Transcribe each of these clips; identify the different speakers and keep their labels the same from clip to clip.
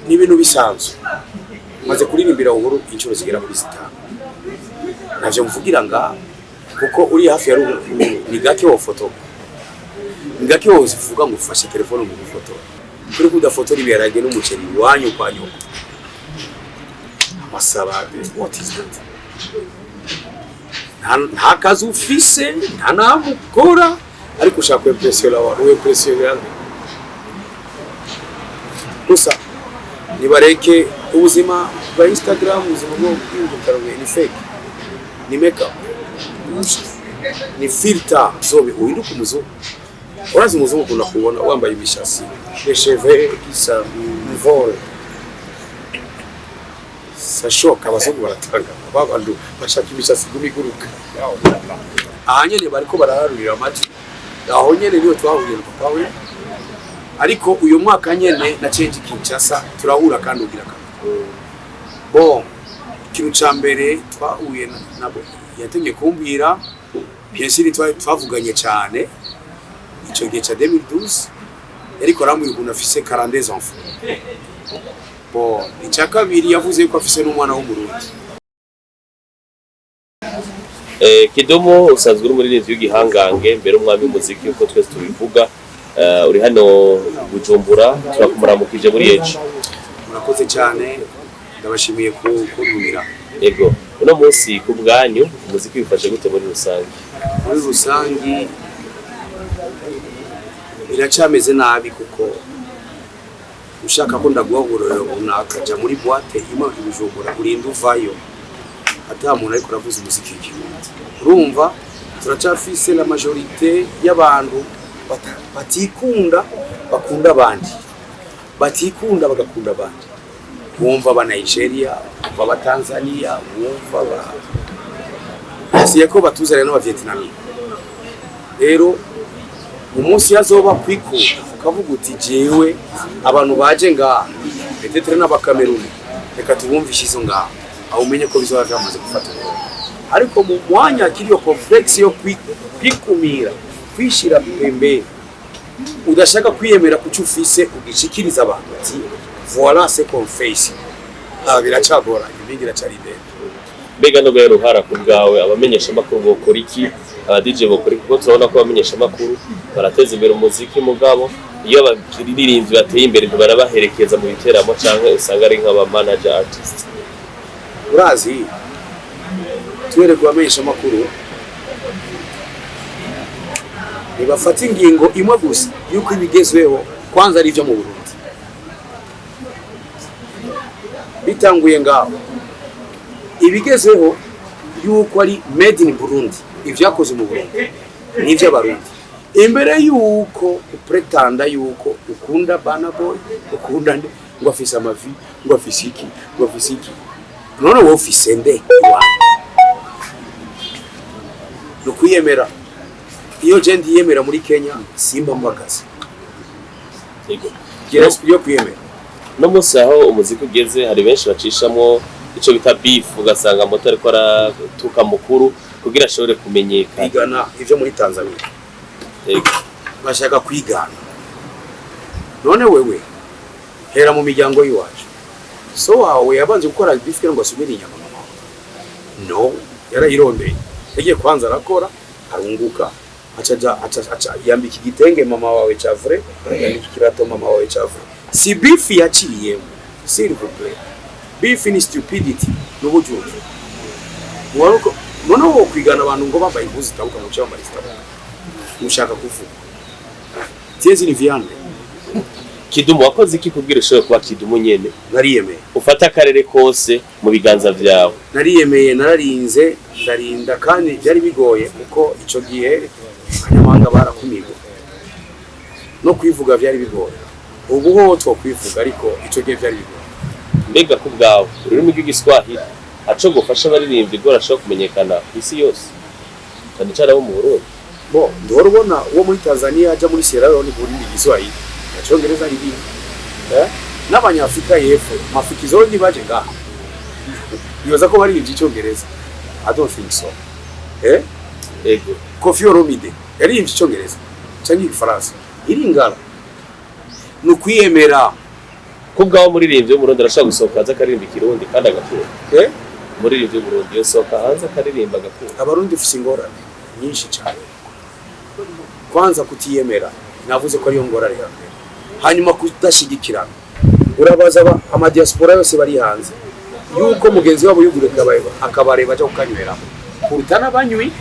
Speaker 1: Ni ibintu bisanzwe. Maze kuririmbira Uhuru inshuro zigera kuri zitanu, ntavyo mvugira ngaha kuko uri hafi ya Uhuru ni gake wofotora, ni gake wovuga ngo ufashe telefone mu gufotora. Kuri kudafotora ibiharage n'umuceri iwanyu kwa nyoko, amasarade, what is that? Nta kazi ufise, nta namwe ukora, ariko ushaka kwimpressiona abantu. Wimpressiona gusa. Nibareke ubuzima bwa Instagram, ubuzima bwo kwiyungukana ni fake, ni makeup, ni filter zobe uhinduka umuzungu. Urazi umuzungu ukunda kubona wambaye imishasi, les cheveux qui s'envolent, ça choque. Abazungu baratanga babantu bashaka imishasi iguma iguruka. Aha nyene bariko baraharurira amajwi, aho nyene niyo twahuriye na papa we. Ariko uyu mwaka nyene na change Kinshasa turahura kandi ugira kabiri. Bon, ikintu ca mbere twahuye nabo yatemye kumbwira, bien sûr twavuganye cyane ico gihe ca 2012, yariko arambwira ukuntu afise 42 enfants. Bon, icya kabiri yavuze ko afise n'umwana w'Umurundi.
Speaker 2: Kidumu, usanzwe uri umuririmbyi w'igihangange, mbere umwami w'umuziki uko twese tubivuga. Uri hano Bujumbura, turakumuramukije muri ejo.
Speaker 1: Murakoze cyane, ndabashimiye kuntumira.
Speaker 2: Ego, uno munsi ku bwanyu umuziki wifashe gute muri rusange?
Speaker 1: Muri rusangi biracyameze nabi, kuko ushaka ko ndaguha uburorero runaka, jya muri boîte imwe i Bujumbura, urinda uvayo ata muntu ariko uravuza umuziki w'Ikirundi. Urumva turacyafise la majorité y'abantu batikunda, bakunda abandi, batikunda bagakunda abandi. Wumva aba Nigeria, wumva aba Tanzania, wumva aba hasiye ko batuzanira n'aba Vietnam. Rero umunsi yazoba kwikunda ukavuga uti: "Jewe abantu baje ngaha, peut-être n'Abakameruni, reka tubumvishe izo ngaha", aho umenye ko bizoba vyamaze gufata umurongo. Ariko mu mwanya kiriyo complexe yo kwikumira, kwishira pembeni, udashaka kwiyemera kuco ufise, ugishikiriza abantu ati: "Voilà ce qu'on fait ici", ah, biracagoranye, ibindi iracari ndende.
Speaker 2: Mbega no ruhara ku bwawe, abamenyeshamakuru bokora iki, aba DJ bokora iki? Kuko turabona ko abamenyeshamakuru barateza imbere umuziki, mugabo iyo abaririmbyi bateye imbere ntibarabaherekeza mu biteramo, canke usanga ari nk'aba manager artist.
Speaker 1: Urazi, tuhereye ku bamenyesha amakuru, ntibafata ingingo imwe gusa yuko ibigezweho kwanza ari ibyo mu Burundi. Bitanguye ngaho, ibigezweho yuko ari made in Burundi, ivyakoze mu Burundi n'ivy'Abarundi, imbere yuko upretanda yuko ukunda Burna Boy, ukunda nde, ngo afise amavi, ngo afise iki, ngo afise iki. None wowe ufise nde iwanyu? Ni ukwiyemera. Iyo je ndiyemera muri Kenya, simba mbakazi. Gira esprit yo kwiyemera.
Speaker 2: No munsi aho umuziki ugeze, hari benshi bacishamwo ico bita beef, ugasanga moto ariko aratuka mukuru kugira ashobore kumenyekana.
Speaker 1: Bigana ivyo muri Tanzania. Bashaka kwigana. None wewe hera mu miryango y'iwacu, so wawe yabanje gukora beef kugira ngo asubire inyama mama wawe? No yarayirondeye, yagiye kwanza arakora, arunguka, aca aca yambika igitenge mama wawe ca vrai, yambika ikirato mama wawe ca vrai. Si beef yaciyemo? S'il vous plaît, beef ni stupidity, n'ubujuju. Waruko none wo kwigana abantu ngo bambaye impuzu zitabuka, ngo bambaye zitabuka, ushaka kuvuga tiezi ni viande.
Speaker 2: Kidumu, wakoze iki kugira ushobore kuba Kidumu nyene?
Speaker 1: Nariyemeye.
Speaker 2: Ufate akarere kose mu biganza vyawe.
Speaker 1: Nariyemeye, nararinze, ndarinda, kandi byari bigoye kuko ico gihe abanyamahanga barakumirwa, no kwivuga byari bigoye. Ubu ho twokwivuga, ariko ico gihe byari bigoye.
Speaker 2: Mbega ku bwawe, ururimi rw'Igiswahili aco gufasha abaririmbyi ngo bashobora kumenyekana ku isi yose, cyane cyane abo mu Burundi?
Speaker 1: Bo ndora ubona uwo muri Tanzania aja muri Sierra Leone kuririmba Igiswahili na Congereza aririmba, eh? N'Abanyafrika y'Epfo Mafikizolo ntibaje ngaha, nibaza ko baririmbye Icongereza? I don't think so, eh?
Speaker 2: Ego.
Speaker 1: Koffi Olomide yaririmbye Icongereza cyangwa Igifaransa? Iringara ni ukwiyemera.
Speaker 2: Ku bwawe, umuririmbyi w'Umurundi arashobora gusohoka hanze akaririmba Ikirundi kandi agakunda?
Speaker 1: Eh?
Speaker 2: Umuririmbyi w'Uburundi yosohoka hanze akaririmba agakunda?
Speaker 1: Abarundi ufise ingorane nyinshi cyane. Kwanza kutiyemera, navuze ko ariyo ngorane ya mbere. Hanyuma kudashigikirana. Urabaza amadiaspora yose bari hanze yuko mugenzi wabo yuguriye akabare baja kukanyweramo kuruta n'abanywi,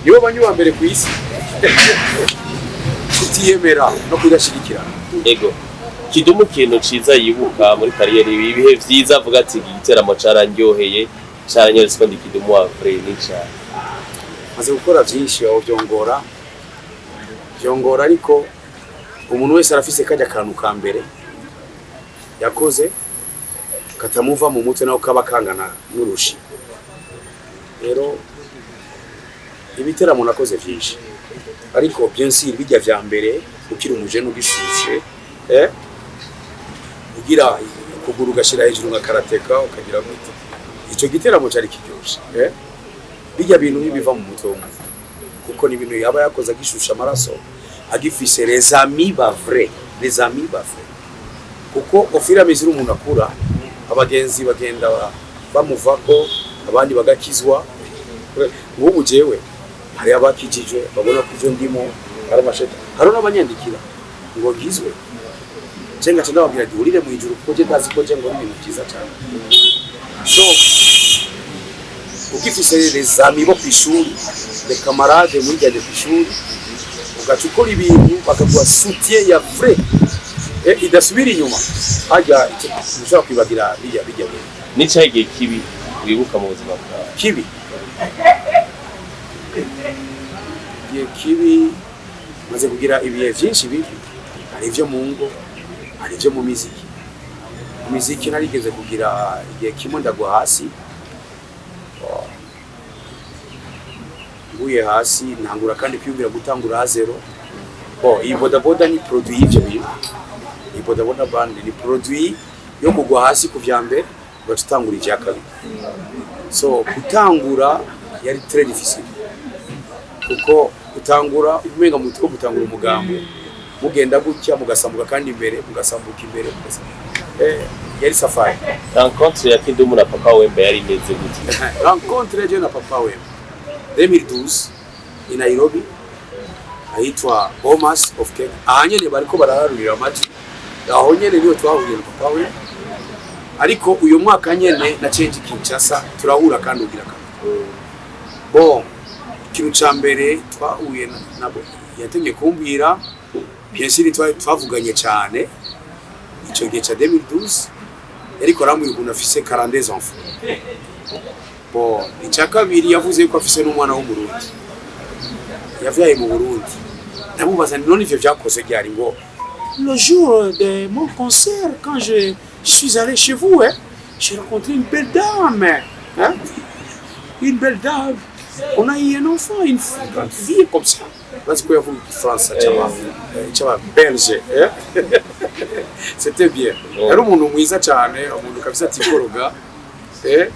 Speaker 1: nibo banywi ba mbere ku isi. Kutiyemera no kudashigikirana.
Speaker 2: Ego, Kidumu, ikintu ciza yibuka muri carrière, ibihe vyiza avuga ati iki giteramo carandyoheye, caranyeretse ko ndi Kidumu wa vrai, ni cane?
Speaker 1: Maze gukora byinshi, aho byongora byongora, ariko umuntu wese arafise kajya kantu ka mbere yakoze katamuva mu mutwe, naho kaba kangana n'urushi. Rero ibiteramo nakoze byinshi, ariko bien sûr bijya vya mbere ukiri umujene, ugishushe, ugira ukuguru ugashira hejuru nka karateka, ukagira gute, ico giteramo cari kiryoshe. Bijya bintu ntibiva mu mutwe w'umuntu, kuko ni ibintu yaba yakoze agishusha amaraso, agifise les amis ba vrai, les amis ba vrai, kuko au fur et à mesure umuntu akura, abagenzi bagenda bamuvako, abandi bagakizwa. Nk'ubu jewe hari abakijijwe babona ko ivyo ndimo ari amasheta, hari n'abanyandikira ngo ngizwe, je ngaca ndababwira duhurire mu ijuru, kuko je ndazi ko je ngora ibintu vyiza cyane. So ugifise les amis bo kw'ishuri, les camarades mwijyanye kw'ishuri, ugaca ukora ibintu bakaguha soutien ya vrai, idasubira inyuma, hajya ntushobora kwibagira bijya bintu.
Speaker 2: N'icahe igihe kibi wibuka mu buzima bwawe?
Speaker 1: Kibi, igihe kibi, maze kugira ibihe byinshi bibi. Hari ibyo mu ngo, hari ibyo mu miziki. Mu miziki narigeze kugira igihe kimwe ndagwa hasi. Oh. Nguye hasi, ntangura kandi kwiyumvira gutangura à zéro. Bon, iyi bodaboda ni produit y'ivyo bintu. Iyi bodaboda band ni produit yo kugwa hasi ku vya mbere, ugaca utangura ivya kabiri. So gutangura yari très difficile, kuko gutangura umenga mutwe gutangura umugambo, mugenda gutya, mugasambuka kandi imbere, mugasambuka imbere, mugasambuka. Yari safari.
Speaker 2: Rencontre ya Kidumu na Papa Wemba yari imeze gute?
Speaker 1: Rencontre je na Papa Wemba 2012 i Nairobi, ahitwa Bomas of Kenya. Aha nyene bariko baraharurira amajwi, aho nyene niho twahuriye na Papa Wemba. Ariko uyu mwaka nyene na change Kinshasa, turahura kandi ugira kabiri. Bon, ikintu ca mbere twahuye nabo, yatemye kumbwira, bien sûr twavuganye cyane ico gihe ca 2012, yariko arambwira ukuntu afise 42 enfants. Bon, icya kabiri yavuze yuko afise n'umwana w'Umurundi yavyaye mu Burundi. Ndamubaza nti none ivyo vyakoze ryari? Ngo le jour de mon concert, quand je suis allé chez vous, hein, j'ai rencontré une belle dame, hein, une belle dame, on a eu un enfant, une grande fille comme ça. Bazi ko yavuga Igifaransa c'aba belge, eh? C'était bien. Yari umuntu mwiza cyane, umuntu kabisa atikoroga, eh?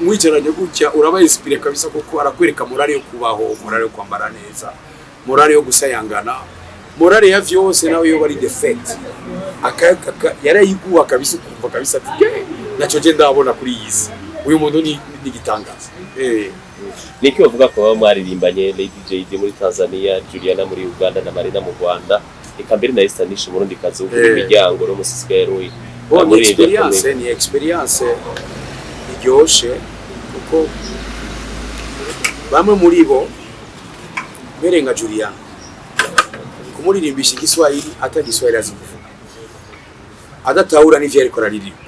Speaker 1: Mwicaranye gutya uraba inspiré kabisa, kuko arakwereka morale yo kubaho, morale yo kwambara neza, morale yo gusayangana, morale ya vyose. Nawe yo bari défaite yarayiguha kabisa, ukumva kabisa ati "Yeah, naco je ndabona kuri iyi si, uyu muntu ni igitangaza."
Speaker 2: Niki bavuga ko baba mwaririmbanye, Lady JD muri Tanzania, Juliana muri Uganda na Marina mu Rwanda, eka mbere na Esther Nish Umurundi kazi wo imiryango no musisigaye rui?
Speaker 1: Bon, ni expérience, ni expérience iryoshe, kuko bamwe muri bo mbere nka Juliana, kumuririmbisha Igiswahili ata Giswahili azi kuvuga, adatahura n'ivyo yariko araririmba,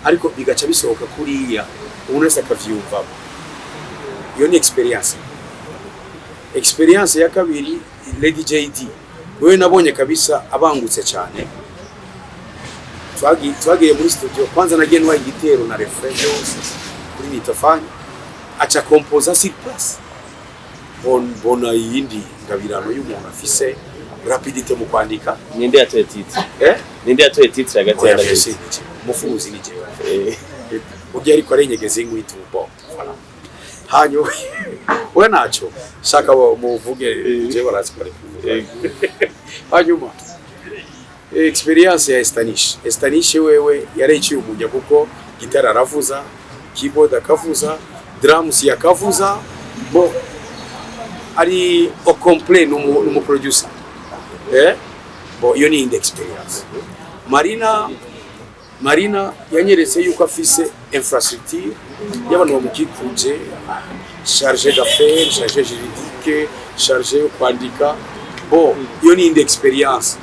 Speaker 1: ariko bigaca bisohoka kuriya, umuntu wese akavyumvamo. Iyo ni expérience. Expérience ya kabiri, Lady JD, wewe nabonye kabisa abangutse cyane. Twagiye muri studio, kwanza nagiye ntwaye igitero na refrain yose kuri Nitofani, aca composa sur place. Bona iyindi ngabirano y'umuntu afise rapidité mu kwandika.
Speaker 2: Ninde yatoye titre?
Speaker 1: Eh?
Speaker 2: Ninde yatoye titre hagati ya
Speaker 1: Oya,
Speaker 2: David?
Speaker 1: ni jewe. Umufuzi ni jewe. Urya ariko arenyegeza inkwi tu. Bon, voilà. Hanyuma we naco shaka muvuge, je barazi ko ari kuvuga. Hanyuma Experience ya Estanish. Estanish wewe yarayiciye umujya, kuko gitara aravuza, keyboard akavuza, drums yakavuza. Bo ari au complet, numu producer. Bo iyo ni indi experience. Marina yanyeretse yuko afise infrastructure y'abantu bamukikuje, chargé d'affaires, chargé juridique, chargé yo kwandika. Bo iyo ni indi experience,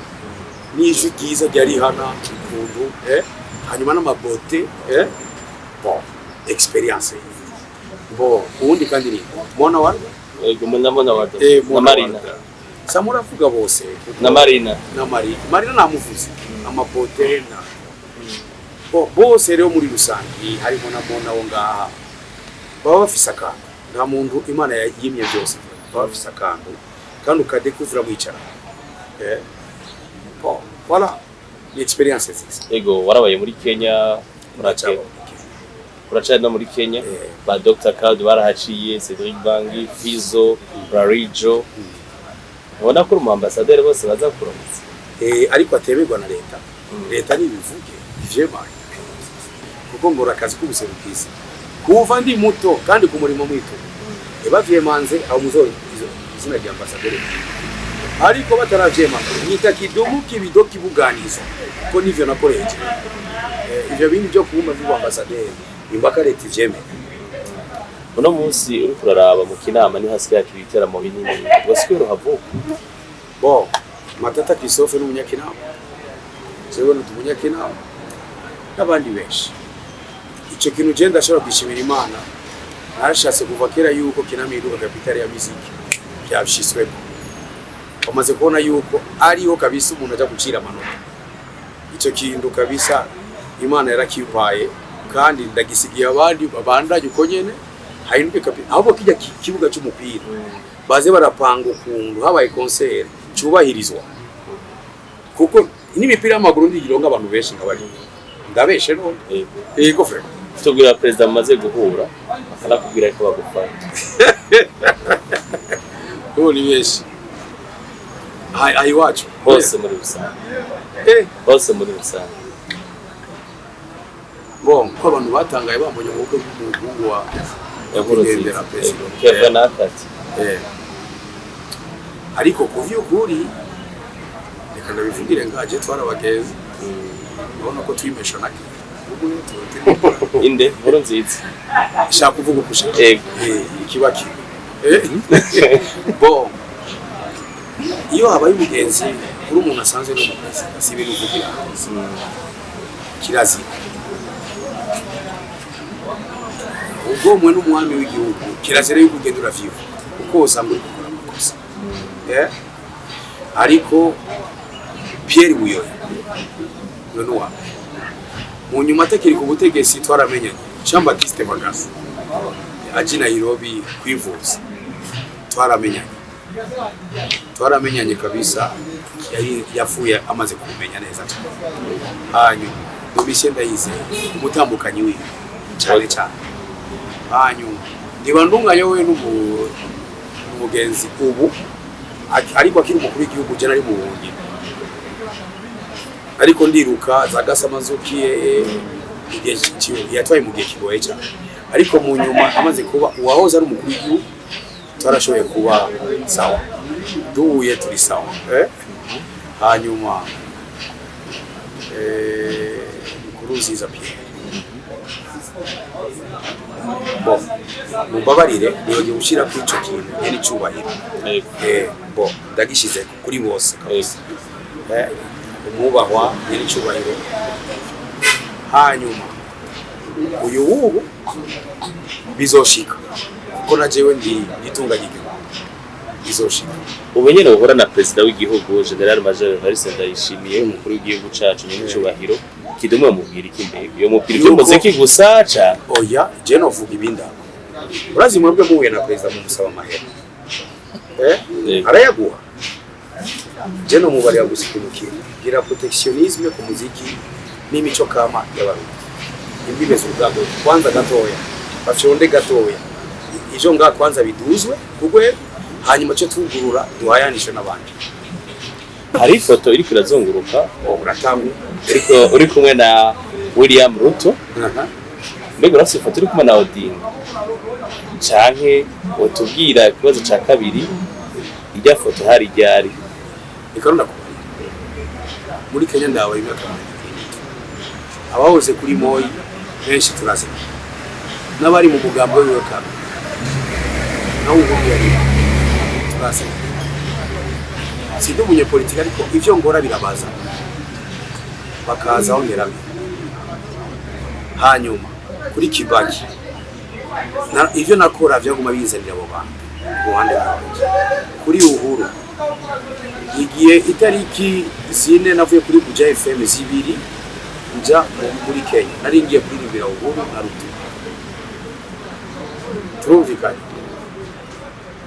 Speaker 1: n'ijwi ryiza rya Rihanna ukuntu, hanyuma n'amabote, bon, experience. Bo uwundi kandi ni Mona Warda.
Speaker 2: Ego, ndabona Warda. Na
Speaker 1: Mona
Speaker 2: Marina.
Speaker 1: Warda. Samura avuga bose
Speaker 2: Na Marina.
Speaker 1: Na Marina. Marina namuvuze, amabote na bo bose rero muri rusange, harimo na Mona wo ngaha, baba bafise akantu. Nta muntu Imana yimye byose, baba bafise akantu kandi ukadekuvura mwicara. Bon, voilà, ni experience nziza.
Speaker 2: Ego, warabaye muri Kenya.
Speaker 1: Ndacaba.
Speaker 2: Uracari no muri Kenya.
Speaker 1: Eh.
Speaker 2: Ba Dr Cloud barahaciye, Cedric Bangi, Fizo, Rarijo. Ubona ko uri umu ambassadeur, bose baza kuramutsa.
Speaker 1: Ariko atemerwa na leta. Leta nibivuge ivyemanye, kuko ngora akazi k'ubuserukizi kuva ndi muto kandi ku murimo mwito. Ebavyemanze aho muzo izina rya ambassadeur, ariko bataravyemanga nyita Kidumu Kibido Kibuganizo, kuko nivyo nakoreye. Ivyo bindi byo kumva vy'ubu ambassadeur imbaka leta ivyemeye.
Speaker 2: Uno munsi uriko uraraba mu Kinama niho hasigaye hakiri ibiteramo binini, wasigaye uruhavuka.
Speaker 1: Bo Matata Christophe n'umunyakinama, jewe ni umunyakinama n'abandi benshi. Ico kintu je ndashobora kwishimira Imana. Narashatse kuva kera yuko Kinama iduka capitale ya muziki, byabishitsweko. Bamaze kubona yuko ariho kabisa umuntu aja gucira amanota. Ico kintu kabisa Imana yarakimpaye kandi ndagisigiye abandi babandanye uko nyene, hahinduke kabisa. Ahubwo kijya kibuga c'umupira baze barapanga ukuntu habaye concert cyubahirizwa, kuko n'imipira y'amaguru ndigironga abantu benshi nkabari. Ndabeshe none?
Speaker 2: Yego.
Speaker 1: Yego frère.
Speaker 2: Tubwira perezida mumaze guhura akanakubwira ko bagufana.
Speaker 1: Ubu ni benshi aha iwacu.
Speaker 2: Hose muri rusange. Hose muri rusange.
Speaker 1: Bon, ko abantu batangaye bambonye mu bukwe bw'umuhungu wa
Speaker 2: Inkuru
Speaker 1: Nyakwigendera
Speaker 2: nziza.
Speaker 1: perezida.
Speaker 2: Keva nakati.
Speaker 1: Ariko ku vy'ukuri reka ndabivugire ngaje, twari abagenzi. Urabona ko twimesha nake ubu tuba turimo.
Speaker 2: Inde nkuru nziza?
Speaker 1: Shaka kuvuga uko ushaka.
Speaker 2: Yego.
Speaker 1: Ikiba kibi. Bon, iyo habaye umugenzi uri umuntu asanzwe n'umuperezida, si ibintu uvugira hanze, kirazira. Ubwo mwe n'umwami w'igihugu, kirazira yuko ugenda uravyivuga kuko usanga uri gukora amakosa. Ariko Pierre Buyoya we n'uwa mbere mu nyuma atakiri ku butegetsi twaramenyanye. Jean Baptiste Bagaza aje i Nairobi kwivuza twaramenyanye, twaramenyanye kabisa. Yari yapfuye amaze kumenya neza cyane. Hanyuma Domitien Ndayizeye, umutambukanyi wiwe cyane cyane. Hanyuma Ntibantunganya we n'umugenzi ubu, ariko akiri umukuru w'igihugu je nari mu buhungiro, ariko ndiruka za Gasamazuki igihe yatwaye mu gihe kigoye cyane. Ariko mu nyuma amaze kuba uwahoze ari umukuru w'igihugu twarashoboye kuba sawa, duhuye turi sawa. Hanyuma Nkurunziza Pierre, bo mumbabarire nibagiwe gushyira kuri ico kintu nyene icubahiro.
Speaker 2: Yego.
Speaker 1: Bo ndagishize kuri bose kabisa. Umwubahwa nyene icubahiro. Hanyuma uyu wubu bizoshika, kuko na jewe ndi nditunganya igihugu, bizoshika.
Speaker 2: Ubu nyene uhura na perezida w'igihugu, General Major Evariste Ndayishimiye, umukuru w'igihugu cacu nyene icubahiro, Kidumu yamubwira iki mbega? Yomubwira ivy'umuziki gusa ca
Speaker 1: Oya, je novuga ibindaba. Urazi mwebwe muhuye na perezida mumusaba amahera?
Speaker 2: Yego.
Speaker 1: Arayaguha. Je no mubarira gusa ikintu kimwe: gira protectionnisme ku muziki n'imico kama y'Abarundi. Imbibe z'ubwabo kwanza gatoya, bafyonde gatoya ivyo ngaha kwanza biduzwe kugwe, hanyuma cyo tugurura duhayanishe n'abandi.
Speaker 2: Hari ifoto iriko irazunguruka.
Speaker 1: Oh, uratangwa.
Speaker 2: Ariko uri kumwe na William Ruto. Mbega urafise ifoto uri kumwe na Odinga, canke wotubwira ikibazo ca kabiri, irya foto hari ryari?
Speaker 1: Reka ndakubwira, muri Kenya ndabaye imyaka 70. Abahoze kuri Moi benshi turazina, n'abari mu mugambo wiwe kamwe nawe ubu yari turazina. Sindi umunyepolitiki, ariko ivyo ngora birabaza bakaza aho nteramye. Hanyuma kuri Kibaki, ivyo nakora vyaguma binzanira abo bantu ku ruhande rwanje. Kuri Uhuru, igihe itariki 4 navuye kuri Buja FM 2 nja muri Kenya, nari ngiye kuririmbira Uhuru na Ruto. Turumvikanye,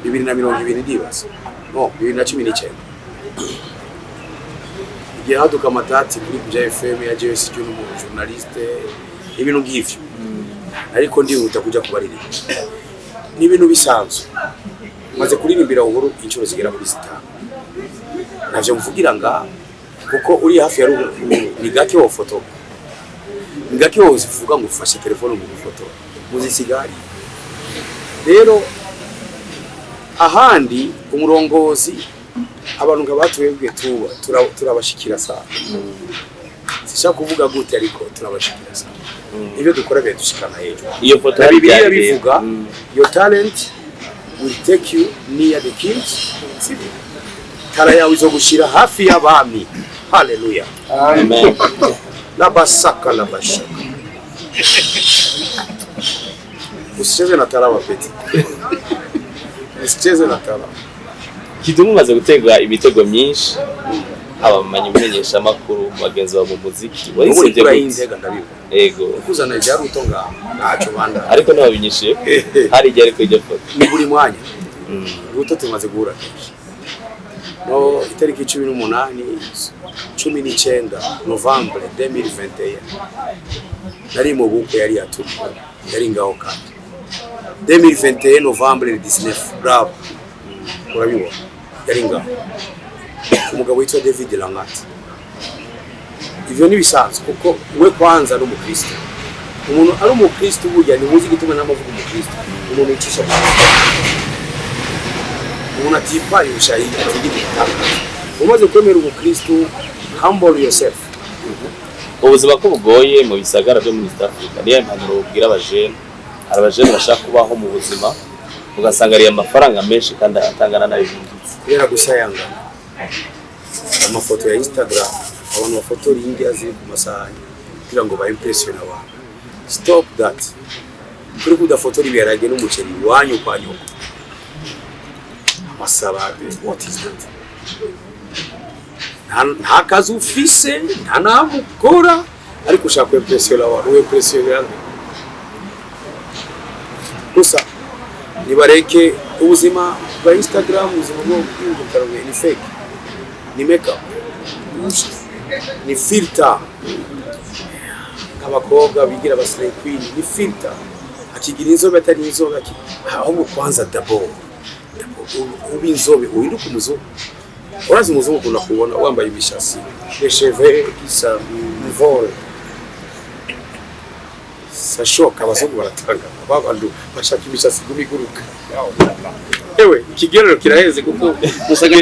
Speaker 1: 2020, ndibaza, no 2019, igihe haduka amatati kuri Buja FM ya JS Junior, n'umu journaliste, ibintu nk'ivyo, ariko ndihuta kuja kubaririmba. Ni ibintu bisanzwe. Maze kuririmbira Uhuru inshuro zigera kuri 5. Ntavyo mvugira ngaha kuko uri hafi ya ruguru ni gake wofoto, ni gake wozivuga ngo ufashe telefone mu gufotora muzisigari. Rero ahandi umurongozi, abantu nka batwebwe tuba turabashikira sana. Sishaka kuvuga gute, ariko turabashikira sana. Ibyo dukora biradushikana hejuru.
Speaker 2: Iyo foto
Speaker 1: Na
Speaker 2: hari
Speaker 1: Bibiliya
Speaker 2: ryari rero?
Speaker 1: bivuga, "Your talent will take you near the kings." Sibyo? Talent yawe izogushira hafi y'abami. Haleluya!
Speaker 2: Amen.
Speaker 1: Labasaka labashaka, usicheze na talent, petit, usicheze na talent.
Speaker 2: Kidumu, umaze gutegwa imitego myinshi, haba mu menyeshamakuru, mu bagenzi bawe mu muziki.
Speaker 1: Ubu
Speaker 2: Warisevye
Speaker 1: ikura
Speaker 2: gute?
Speaker 1: y'inzega ndabibona.
Speaker 2: Ego.
Speaker 1: Kuzana ibya Ruto ngaho ntacyo banda.
Speaker 2: Ariko ntiwabinyishiye, hari igihe ariko iryo foto?
Speaker 1: Ni buri mwanya. Ruto tumaze guhura kenshi. No itariki 18, 19 Novembre 2021 nari mu bukwe yari yatumiwe, yari ngaho. Kandi 2021 Novembre 19, bravo, urabibona, yari ngaho, umugabo witwa David Langat. Ivyo ni bisanzwe kuko we kwanza ari umukristo. Umuntu ari umukristo burya ntimuzi igituma n'amavuga umukristo, umuntu yicisha bugufi, umuntu atiparisha, atigira igitangaza. Umaze kwemera umukristo, humble yourself.
Speaker 2: Ubuzima ko bugoye mu bisagara byo muri East Africa, niyo mpanuro ubwira abajene? Hari abajene bashaka kubaho mu buzima, ugasanga ariye amafaranga menshi kandi atangana nayo yinjiza.
Speaker 1: Kubera gusayangana, amafoto ya Instagram, abantu bafotora indya ziri ku masahani kugira ngo ba impressionne abantu. Stop that! Kuri kudafotora ibiharage n'umuceri iwanyu kwa nyoko, amasalade, what is that? Nta kazi ufise, nta naho ukora, ariko ushaka kwimpressionna abantu. Wimpressionna gusa. Nibareke ubuzima bwa Instagram, ubuzima bwo kwiyungukana ni fake, ni makeup, ni filter. Nk'abakobwa bigira aba slay queen, ni filter, akigira inzobe atari inzobe. Ahubwo kwanza d'abord uba inzobe, uhinduke umuzungu. Urazi umuzungu ukunda kubona wambaye imishasi, les cheveux qui s'envolent, ça choque. Abazungu baratanga, abantu bashaka imishasi iguma iguruka. Ewe, ikigerero kiraheze kuko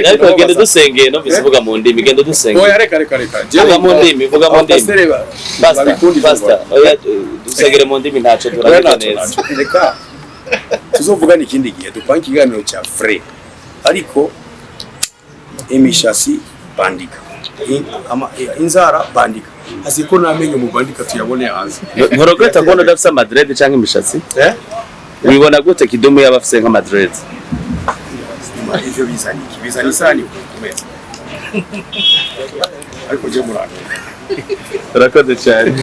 Speaker 2: Ariko genda dusengeye, numvise uvuga mu ndimi, genda dusengeye.
Speaker 3: Oya, reka, reka, reka.
Speaker 2: Vuga mu ndimi, vuga mu ndimi.
Speaker 3: Abapasiteri
Speaker 2: Pastor,
Speaker 3: babikunda ivyo.
Speaker 2: pastor, oya, dusengere mu ndimi, ntaco
Speaker 3: Oya,
Speaker 2: turabika
Speaker 3: ntaco,
Speaker 2: neza.
Speaker 3: ntaco. Reka
Speaker 1: tuzovugana ikindi gihe, dupange ikiganiro cya free. Ariko imishasi bandika, inzara bandika, aziko n'amenyo mubandika tuyabone hanze.
Speaker 2: Nturegretta kubona udafise ama dreads canke imishatsi?
Speaker 1: Eh?
Speaker 2: Wibona gute Kidumu yaba afise nk'ama dreads?
Speaker 1: Ivyo bizana iki? Bizana isani ku meza, ariko je murano.
Speaker 2: Urakoze cyane.